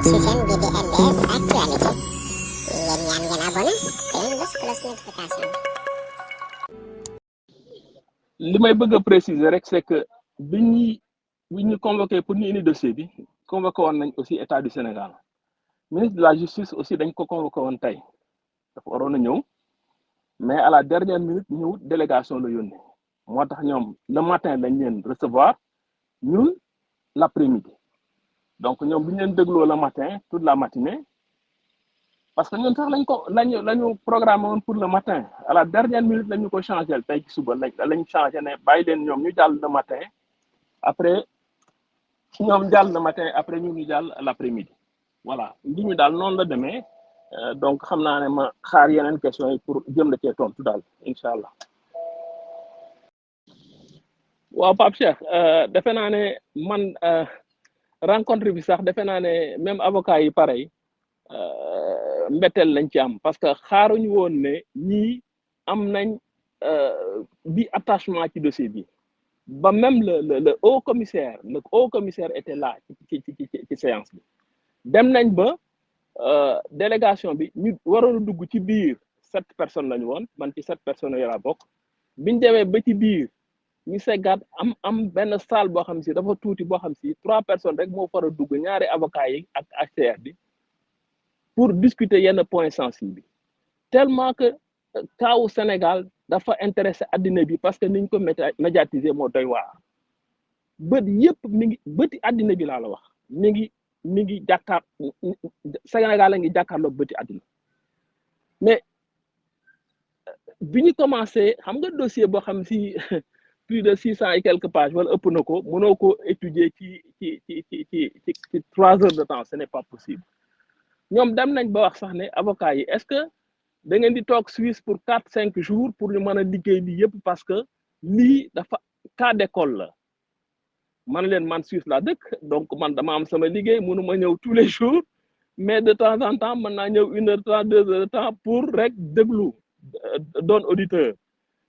ci chaîne bi di LDS actualité ngeen ñaan ngeen abonné te ngeen bës cloche notification. li may bëgg a préciser rek c'est que bi ñu convoqué pour ñu indi dossier bi convoqué woon nañ aussi état du Sénégal ministre de la justice aussi dañ ko convoqué woon tey dafa waroon a ñëw mais à la dernière minute ñëw délégation la yónnee moo tax ñoom le matin lañ leen recevoir ñun l'après-midi donc ñoom bi ñu leen dégloo le matin toute la matinée parce que ñun sax lañu programmé woon pour le matin à la dernière minute lañu ko changé tey ci suba lañ changé ne bàyyi leen ñoom ñu jàll le matin après ñoom jàll le matin après ñu jàll l'après-midi voilà li ñu daal noonu la demee donc xam naa ne ma xaar yeneen questions yi pour jëm la cee tontu daal incha allah. waaw Pape Cheikh defe naa ne man rencontre bi sax defe naa ne même avocat yi pareil mbetteel lañ ci am parce que xaaruñu woon ne ñii am nañ bi attachement ci dossier bi ba même le haut commissaire était là ci séance bi dem nañ ba délégation bi ñu waroon a dugg ci biir 7 personnes lañu woon man ci 7 personnes yi laa bokk biñ demee ba ci biir ñu seggaat am benn salle boo xam si dafa tuuti boo xam si 3 personnes rek moo fara dugg ñaari avocats yi ak HCR bi pour discuter yenn points sensibles bi tellement que cas au Sénégal dafa intéressé addina bi parce que niñ ko médiatiser moo doy waar bët yëpp mi ngi bëti addina bi laa la wax mi ngi jàkkaar Sénégal la ngi jàkkaarloo bëti addina mais bi ñu commencé xam nga dossier boo xam si plus de 600 et quelques pages wala ëpp na ko mënoo ko étudier ci 3 heures de temps ce n'est pas possible ñoom dem nañ ba wax sax ne avocat yi est-ce que da ngeen di toog Suisse pour 4-5 jours pour ñu mën a liggéey lii yëpp parce que lii dafa cas d'école la man leen man Suisse laa dëkk donc man dama am sama liggéey mënu ma ñëw tous les jours mais de temps en temps mën naa ñëw 1h30 2h de temps pour rek déglu doon auditeur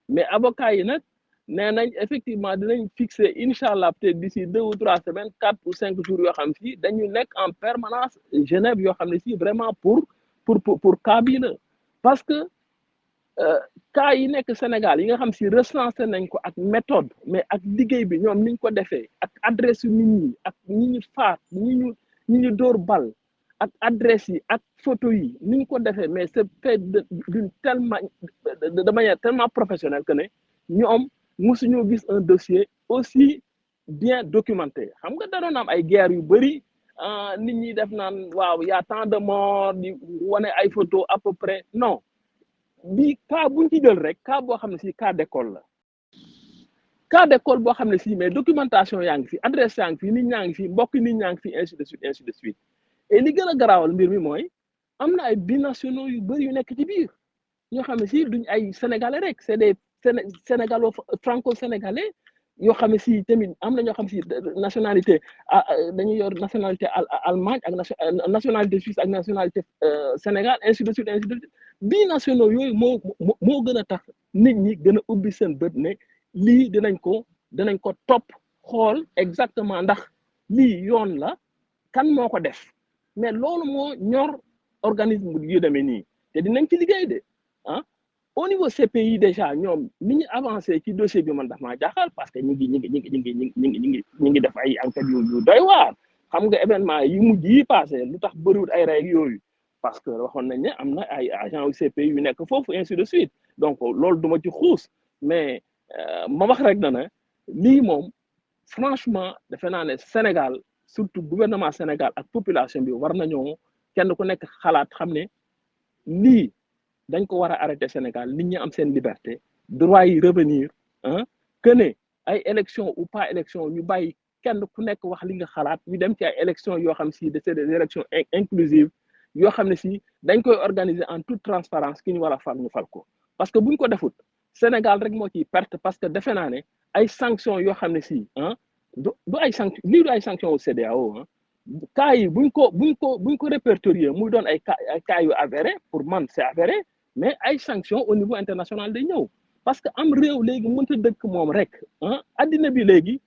mais avocat yi nag nee nañ effectivement dinañ fixer incha allah peut-être d'ici 2 ou 3 semaines 4 ou 5 jours yoo xam si dañu nekk en permanence Genève yoo xam ne si vraiment pour cas bii la parce que cas yi nekk Sénégal yi nga xam si recensé nañ ko ak méthode mais ak liggéey bi ñoom niñ ko defee ak adresse yu nit ñi ak ñi ñu faat ñi ñu dóor bal ak adresse yi ak photo yi niñ ko defee mais c'est fait d'une de manière tellement professionnelle que ne ñoom musuñu gis un dossier aussi bien documenté xam nga da doon am ay guerre yu bëri nit ñi def naan waaw y a tant de morts di wane ay photo à peu près non bi cas buñ ci jël rek cas boo xam ne si cas d'école la cas d'école boo xam ne si mais documentation yaa ngi fi adresse yaa ngi fi nit ñaa ngi fi mbokk nit ñaa ngi fi ainsi de suite et li gën a garaawal mbir mi mooy am na ay binationaux yu bëri yu nekk ci biir ñoo xam ne si duñ ay sénégalais rek c'est des sénégalo franco-sénégalais yoo xam ne si tamit am na ñoo xam si nationalité dañuy yor nationalité Allemagne ak nationalité suisse ak nationalité Sénégal ainsi de suite binationaux yooyu moo gën a tax nit ñi gën a ubbi seen bët ne lii dinañ ko topp xool exactement ndax lii yoon la kan moo ko def mais loolu moo ñor organisme yu demee nii te dinañ ci liggéey de au niveau CPI déjà ñoom ni ñu avancé ci dossier bi man daf maa jaaxal parce que ñu ngi def ay enquêtes yu doy waar xam nga événement yi mujj yi passé lu tax bëriwul ay rey yooyu parce que waxoon nañ ne am na ay agents yu CPI yu nekk foofu ainsi de suite donc loolu duma ci xuus mais ma wax rek na ne lii moom franchement defe naa ne Sénégal surtout gouvernement Sénégal ak population bi war nañoo kenn ku nekk xalaat xam ne lii dañ ko war a arrêter Sénégal nit ñi am seen liberté droit yi revenir que ne ay élection ou pas élection ñu bàyyi kenn ku nekk wax li nga xalaat ñu dem ci ay élection yoo xam si c'est des élections inclusives yoo xam ne si dañ koy organiser en toute transparence ki ñu war a fal ñu fal ko parce que buñ ko defut Sénégal rek moo ciy perte parce que defe naa ne ay sanctions yoo xam ne si du ay sanctions lii du ay sanctions au CEDEAO cas yi buñ ko répertorier muy doon ay cas yu avéré pour man c'est avéré mais ay sanctions au niveau international day ñëw parce que am réew léegi mënta dëkk moom rek addina bi léegi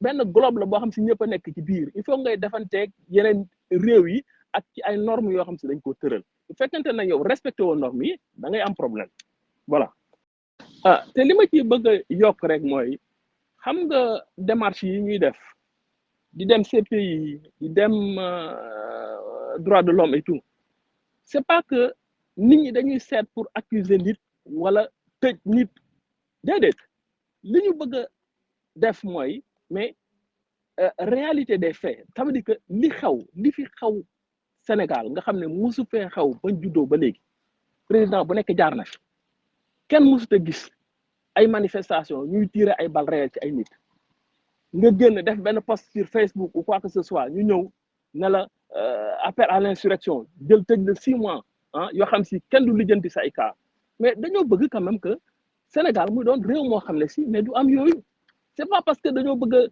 benn globe la boo xam si ñëpp a nekk ci biir il faut ngay defanteeg yeneen réew yi ak ci ay normes yoo xam si dañ ko tëral bu fekkente ne yow respecté woo normes yi da ngay am problème voilà te li ma ci bëgg a yokk rek mooy xam nga démarche yi ñuy def di dem CPI di dem droit de l'homme et tout c'est pas que nit ñi dañuy seet pour accuser nit wala tëj nit déedéet li ñu bëgg a def mooy mais réalité des faits ça veut dire que li fi xaw Sénégal nga xam ne musu fee xaw bañ juddoo ba léegi président bu nekk jaar na fi kenn musut a gis ay manifestation ñuy tirer ay balles réelles ci ay nit nga génn def benn post sur Facebook ou quoi que ce soit ñu ñëw ne la appel à l'insurrection jël tëj la 6 mois yoo xam si kenn du lijjanti sa ay cas mais dañoo bëgg quand même que Sénégal muy doon réew moo xam ne si mais du am yooyu c'est pas parce que dañoo bëgg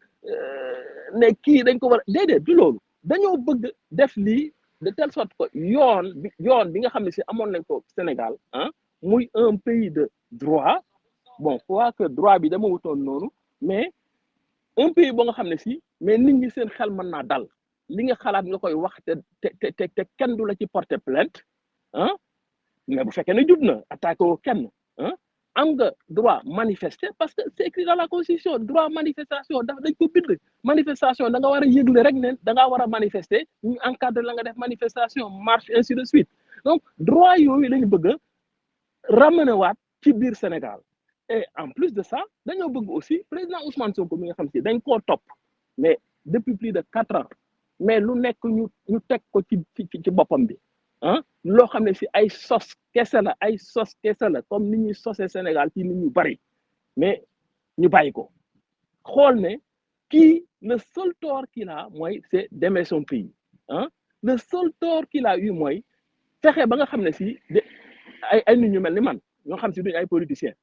ne kii dañ ko war a déedéet du loolu dañoo bëgg def lii de telle sorte que yoon bi nga xam ne si amoon nañ ko Sénégal muy un pays de droit bon fois que droit bi dama wutoon noonu mais un pays boo nga xam ne si mais nit ñi seen xel mën naa dal li nga xalaat nga koy wax te kenn du la ci porter plainte mais bu fekkee ne jub na attaqué woo kenn am nga droit manifester parce que c'est écrit dans la constitution droit manifestation dañ ko bind manifestation da nga war a yëgle rek ne da ngaa war a manifester ñu encadré la nga def manifestation marche ainsi de suite donc droit yooyu lañu bëgg a ramener waat ci biir Sénégal et en plus de ça dañoo bëgg aussi président Ousmane Sonko mi nga xam si dañ koo topp mais depuis plus de 4 ans mais lu nekk ñu teg ko ci boppam bi loo xam ne si ay sos kese la comme ni ñuy sosee Sénégal ci nit ñu bari mais ñu bàyyi ko xool ne kii le seul tort qu'il a mooy c'est d'aimer son pays le seul tort qu'il a eu mooy fexe ba nga xam ne si ay nit ñu mel ni man ñoo xam si duñu ay politiciens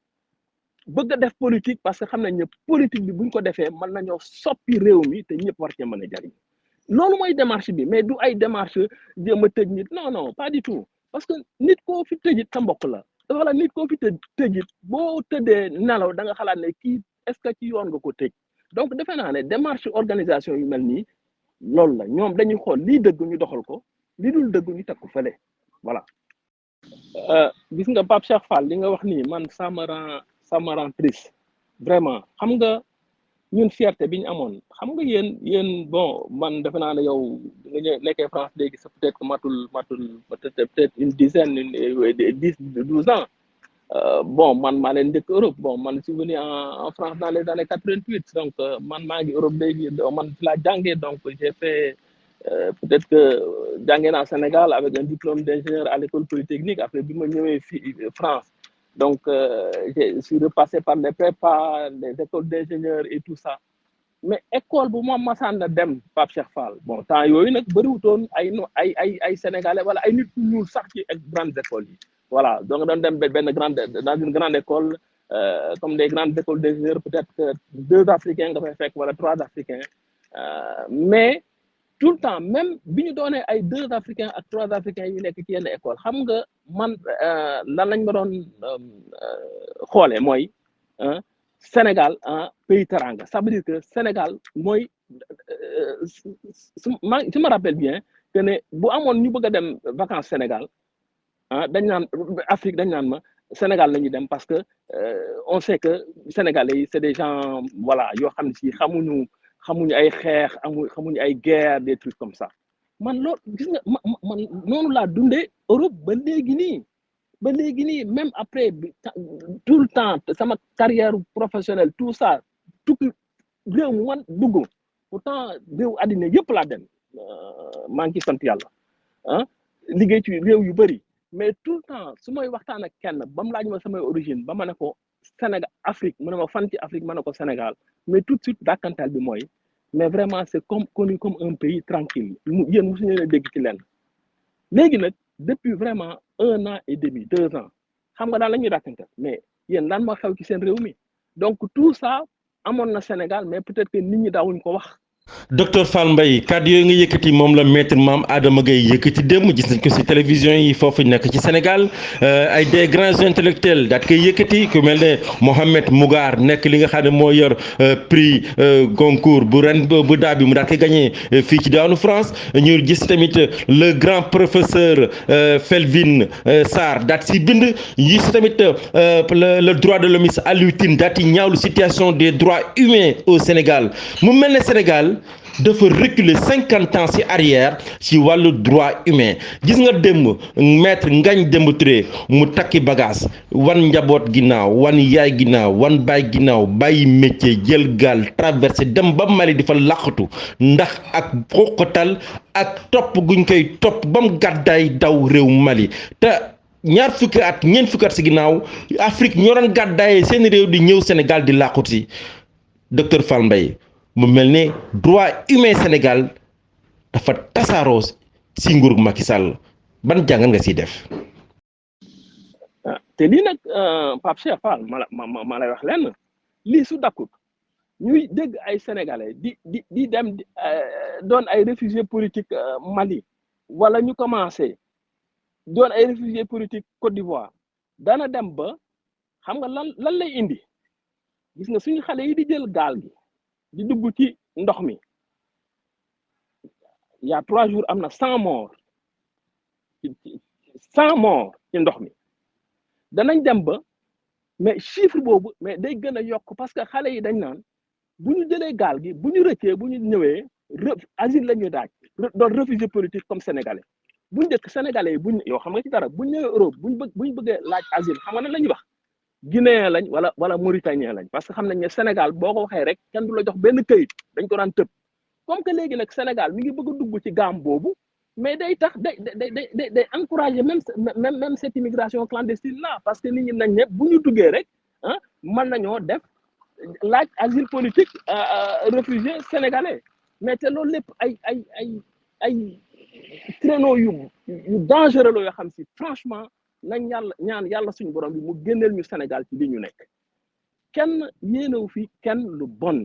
bëgg a def politique parce que xam nañ ne politique bi buñ ko defee mën nañoo soppi réew mi te ñëpp war cee mën a jariñ loolu mooy démarche bi mais du ay démarche jéem a tëj nit non pas du tout parce que nit koo fi tëjit sa mbokk la wala nit koo fi tëjit boo tëddee nelaw da nga xalaat ne kii est-ce que ci yoon nga ko tëj donc defe naa ne démarche organisation yu mel nii loolu la ñoom dañuy xool lii dëgg ñu doxal ko lii dul dëgg ñu teg ko fële voilà gis nga Pape Cheikh Fall li nga wax nii man ça me rend triste vraiment xam nga ñun fierté bi ñu amoon xam nga yéen bon man defe naa ne yow nga nekkee France léegi c'est peut-être que matul peut-être une dizaine 12 ans bon man maa leen dëkk Europe bon man je suis venu en France dans les années 88 donc man maa ngi Europe léegi man fi laa jàngee donc j'ai fait peut-être que jàngee naa Sénégal avec un diplôme d'ingénieur à l'école polytechnique après bi ma ñëwee fii France donc je suis repassé par les prépas les écoles d'ingénieurs et tout ça mais école bu ma masaan na dem Pape Cheikh Fall bon temps yooyu nag bëriwutoon ay sénégalais wala ay nit ñuul sax ci grandes écoles yi voilà donc doon dem dans une grande école comme des grandes écoles d'ingénieurs peut-être que 2 Africains nga fay fekk wala 3 Africains mais tout le temps même bi ñu doonee ay 2 Africains ak 3 Africains yu nekk ci yenn école xam nga man lan lañ ma doon xoolee mooy Sénégal pays teranga ça veut dire que Sénégal mooy je me rappelle bien que ne bu amoon ñu bëgg a dem vacances Sénégal dañ naan Afrique dañ naan ma Sénégal la ñuy dem parce que on sait que Sénégalais yi c'est des gens voilà yoo xam ne si xamuñu ay xeex xamuñu ay guerre des trucs comme ça man loolu gis nga man noonu laa dundee Europe ba léegi nii même après tout le temps sama carrière professionnelle tout ça tukki réew mu man dugg pourtant réew àddina yëpp laa dem maa ngi sant yàlla liggéey ci réew yu bëri mais tout le temps su may waxtaan ak kenn ba mu laaj ma samay origine ba ma ne ko Sénégal Afrique mu ne ma fan ci Afrique ma ne ko Sénégal mais tout de suite dàkkantal bi mooy mais vraiment c'est connu comme un pays tranquille yéen mosuñu leen a dégg ci lenn léegi nag depuis vraiment 1 an et demi 2 ans xam nga daal la ñuy dàkkantal mais yéen lan moo xew ci seen réew mi donc tout ça amoon na Sénégal mais peut-être que nit ñi daawuñ ko wax docteur Fall Mbaye kàddu yooyu nga yëkkati moom la maître Mame Adama Gueye yëkkati démb gis nañ ko ci télévision yi foofu nekk ci Sénégal ay des grands intellectuels daat koy yëkkati ku mel ne Mohamed Mougar nekk li nga xam ne moo yor prix concours bu ren bu daa bi mu daat koy gagné fii ci daanu France ñu gis tamit le grand professeur Felvin Sarr daat si bind gis tamit le droit de l'homme Aliou Tine daat yi ñaawlu situation des droits humains au Sénégal mu mel ne Sénégal dafa reculer 50 ans ci arrière ci wàllu droit humain gis nga démb maître Ngagne Demba Touré mu takki bagage wan njaboot ginnaaw wan yaay ginnaaw wan baay ginnaaw bàyyi métier jël gaal traversé dem ba Mali di fa làqatu ndax ak xoqatal ak topp guñ koy topp ba mu gàddaay daw réew Mali te ñaar fukki at ñeent fukki at ci ginnaaw Afrique ñoo doon gàddaayee seen réew di ñëw Sénégal di làquti docteur Fall Mbaye mu mel ne droit humain Sénégal dafa tasaaroo si nguurug Macky Sall ban jàngat nga siy def. te lii nag Pape Cheikh Fall ma lay wax lenn lii su dakkut ñuy dégg ay sénégalais di dem doon ay réfugiés politiques Mali wala ñu commencé doon ay réfugiés politiques Côte d'Ivoire dana dem ba xam nga lan lay indi gis nga suñu xale yi di jël gaal gi. di dugg ci ndox mi il y a 3 jours am na 100 morts 100 morts ci ndox mi danañ dem ba mais chiffre boobu mais day gën a yokk parce que xale yi dañ naan bu ñu jëlee gaal gi bu ñu rëccee bu ñu ñëwee asile la ñuy daaj doon réfugié politique comme sénégalais bu njëkk sénégalais yi buñ yow xam nga ci dara bu ñu ñëwee Europe bu ñu bëggee laaj asile xam nga nan la ñuy wax. Guinéen lañ wala Mauritanien lañ parce que xam nañ ne Sénégal boo ko waxee rek kenn du la jox benn këyit dañ ko daan tëb comme que léegi nag Sénégal mi ngi bëgg a dugg ci gaam boobu mais day tax day encourager même cette immigration clandestine là parce que nit ñi nañ ne bu ñu duggee rek ah mën nañoo def laaj asile politique réfugié sénégalais mais te loolu lépp ay créneaux yu dangereux la yoo xam si franchement. nañ ñaan yàlla suñu borom bi mu génneel ñu Sénégal ci li ñu nekk kenn yéenewu fi kenn lu bon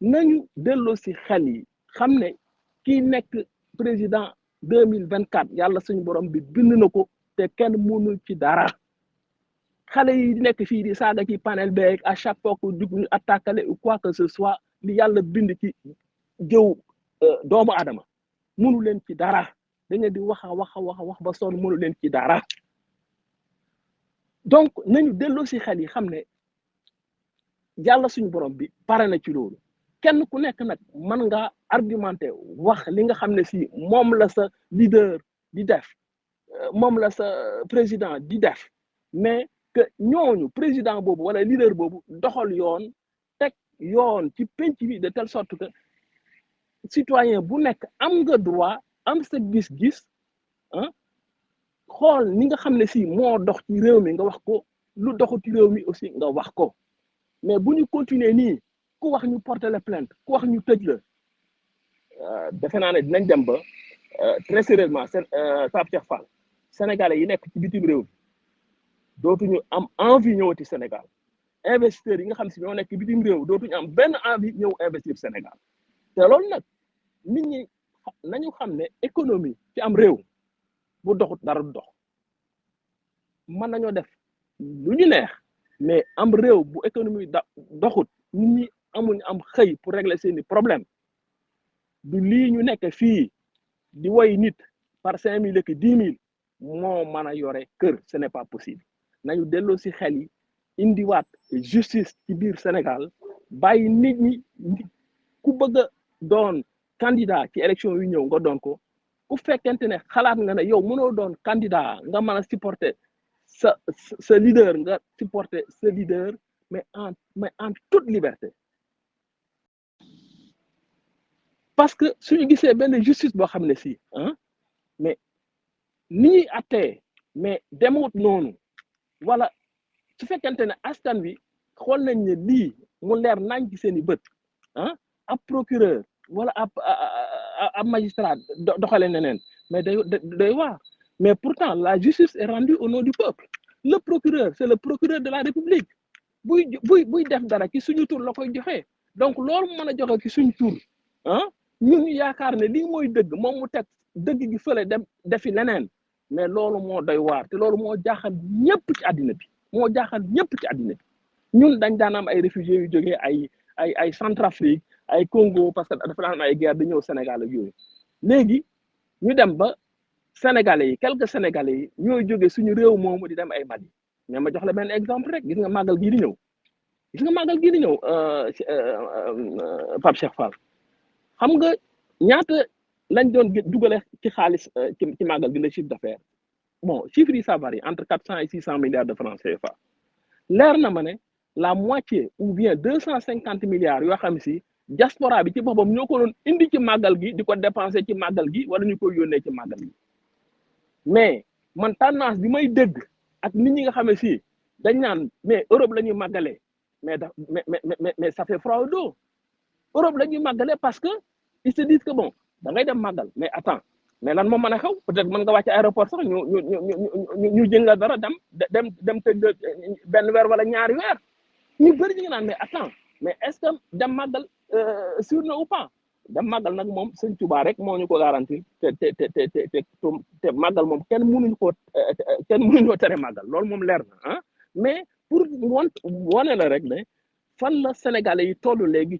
nañu delloo si xel yi xam ne kii nekk président 2024 yàlla suñu borom bi bind na ko te kenn mënul ci dara xale yi nekk fii di saaga ci panel beeg à chaque fois que dugg ñu attaqué ou quoi que ce soit li yàlla bind ci jëw doomu adama mënu leen ci dara da ngeen di wax ba sonn mënu leen ci dara. donc nañu delloo si xel yi xam ne yàlla suñu borom bi pare na ci loolu kenn ku nekk nag mën nga argumenté wax li nga xam ne si moom la sa leader di def moom la sa président di def mais que ñooñu président boobu wala leader boobu doxal yoon teg yoon ci penc bi de telle sorte que citoyen bu nekk am nga droit am sa gis-gis ah xool ni nga xam ne si moo dox ci réew mi nga wax ko lu doxu ci réew mi aussi nga wax ko mais bu ñu continuer nii ku wax ñu porter la plainte ku wax ñu tëj la defe naa ne dinañ dem ba très sérieusement Pape Cheikh Fall sénégalais yi nekk ci bitim réew dootuñu am envie ñëwati Sénégal investisseurs yi nga xam si ñoo nekk bitim réew dootuñu am benn envie ñëw investir Sénégal te loolu nag nit ñi nañu xam ne économie ci am réew bu doxut dara du dox mën nañoo def lu ñu neex mais am réew bu économie doxut nit ñi amuñ am xëy pour régler seeni problème du lii ñu nekk fii di woy nit par 5000 ak 10 000 moo mën a yore kër ce n'est pas possible nañu delloo si xel yi indiwaat justice ci biir Sénégal bàyyi nit ñi ku bëgg a doon candidat ci élection yu ñëw nga doon ko ku fekkente ne xalaat nga ne yow mënoo doon candidat nga mën a supporter sa leader nga supporter sa leader mais en toute liberté parce que suñu gisee benn justice boo xam ne si mais ni ñuy attee mais demut noonu wala su fekkente ne askan wi xool nañ ne lii mu leer nañ ci seen i bët ab procureur wala ab magistrat doxale neneen mais day waar mais pourtant la justice est rendue au nom du peuple le procureur c'est le procureur de la République buy def dara ci suñu tur la koy joxe donc loolu mën a joxe ci suñu tur ah ñun ñu yaakaar ne lii mooy dëgg moom mu teg dëgg gi fële dem defi leneen mais loolu moo doy waar te loolu moo jaaxal ñëpp ci àddina bi moo jaaxal ñëpp ci àddina bi ñun dañ daan am ay réfugiés yu jógee ay Centrafrique ay Congo parce que dafa daan am ay guerre di ñëw Sénégal ak yooyu léegi ñu dem ba Sénégalais yi quelques Sénégalais yi ñooy jógee suñu réew moomu di dem ay Mali mais ma jox la benn exemple rek gis nga màggal gii di ñëw Pape Cheikh Fall xam nga ñaata lañ doon dugale ci xaalis ci màggal gi le chiffre d'affaires bon chiffre yi ça varie entre 400 et 600 milliards de francs CFA leer na ma ne la moitié ou bien 250 milliards yoo xam si diaspora bi ci boppam ñoo ko doon indi ci màggal gi di ko dépenser ci màggal gi wala ñu koy yónnee ci màggal gi mais man tendance bi may dégg ak nit ñi nga xam ne si dañ naan mais Europe la ñuy màggalee mais ça fait froid au dos Europe la ñuy màggalee parce que ils se disent que bon da ngay dem màggal mais attends mais lan moo mën a xew peut-être mën nga wàcc aéroport sax ñu jël la dara dem tëdd benn weer wala ñaari weer ñu bëri ñu ngi naan mais attends mais est-ce que dem màggal sûr na ou pas dem màggal nag moom sëñ Tuubaa rek moo ñu ko garantir te màggal moom kenn mënuñu tere màggal loolu moom leer na ah mais pour wane la rek ne fan la Sénégalais yi toll léegi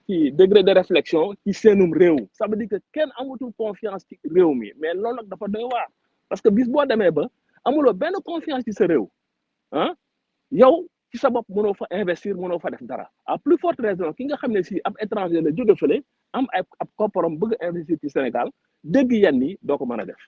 ci degré de réflexion ci seenum réew ça veut dire que kenn amatul confiance ci réew mi mais loolu nag dafa doy waar parce que bis boo demee ba amuloo benn confiance ci sa réew ah yow ci sa bopp mënoo fa investir mënoo fa def dara à plus forte raison ki nga xam ne si ab étranger la jóge fële am ab kopparam bëgg investir ci Sénégal dégg yenn yi doo ko mën a def